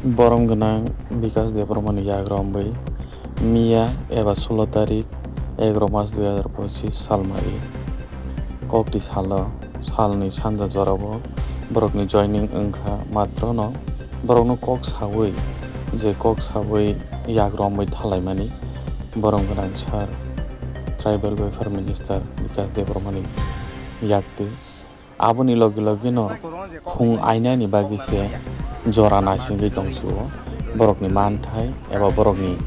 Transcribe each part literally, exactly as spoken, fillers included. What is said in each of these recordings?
Borom gwnang Bikas Debbarmani yagra wngwi miya eba sulo tarik egaroh mas dui hazar pochis salmari kokti salo salni sanja jorao borokni joining wngkha, matrono borokno kok sawi je kok sawi yagra wngwi thalaimani borom gwnang sir Tribal Welfare Minister Bikas Debbarmani yaktwi. Aboni logi logino phung ainani bagwi se jora naisingwi tongsuo borokni manthai eba borokni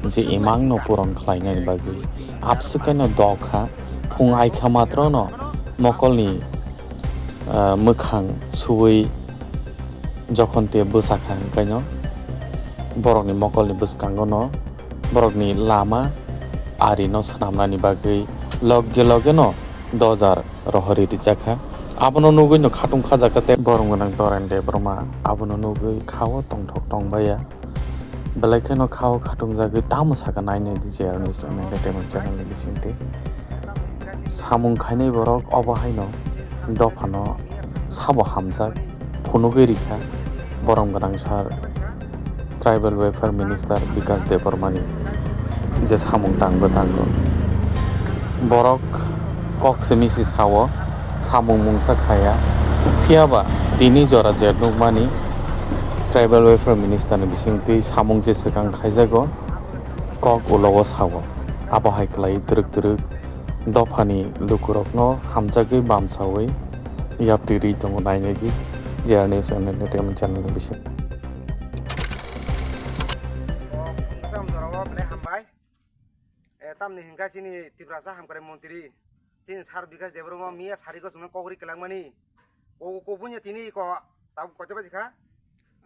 je imangno puron khlainani bagwi. Abswkano dokha phung aikha matrono mokolni, ah, mwkhang suwi jokhon te bwsakha hwnkhaino borokni mokolni bwskangono borokni lama arino swnamnani bagwi loge logeno dojar rohorwi rijakha. Abono nugwino khatung khajakha tei borom gwnang Doren Debbarma abono nugwi khao tongthok tongbaiya. Belai kheno khao khatungjagwi tamo sakha nainai di J R News Entertainment channel ni bisingtwi. Samung khainai borok obo haino dophano sabo hamjak phunugwi rikha borom gwnang sir Tribal Welfare Minister Bikas Debbarmani je samung tangbo tango. Borok kok simi si sao, samung mungsa khaya. Phiyaba tini jora je nukmani Tribal Welfare Minister ni bisingtwi samung je swkang khaijago, kok ulo o sao. Abo hai kwlai twrwk twrwk dophani lukurokno hamjagwi bamsawi yapri rwi tongo nainai di J R News Entertainment channel ni bising. O phung bwsa hamjora o belai hambai. E, tamni hwnkha chini Tiprasa hamkrai montri, chini sir Bikas Debbarma miya sari ko chwngno kok ri kwlangmani. Ko, ko bunya tini ko, tabuk koito baji kha?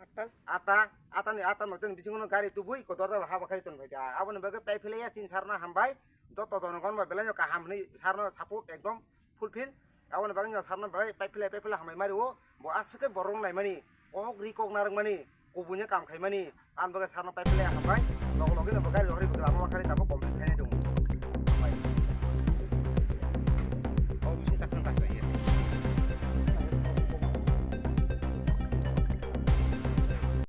Atta. Atta, atta ni, atta noito ni bisingo no gari tubui ko dorja bai haba khai ton phaikha. Aboni bagwi pai philaiya chini sir no hambai. Joto jonogon bai belai no kaham hwnwi sir no support ekdom fulfill. Aboni bagwi no sir no belai pai philai, pai philai hambai mari o. Bo aswk khe borok wng laimani, kok ri kok narwkmani, kubuino kam khaimani, ani bagwi sir no pai philai hambai. Log logino bo gari rohorwi bo lama bakharwi tabuk complete khainai tongo.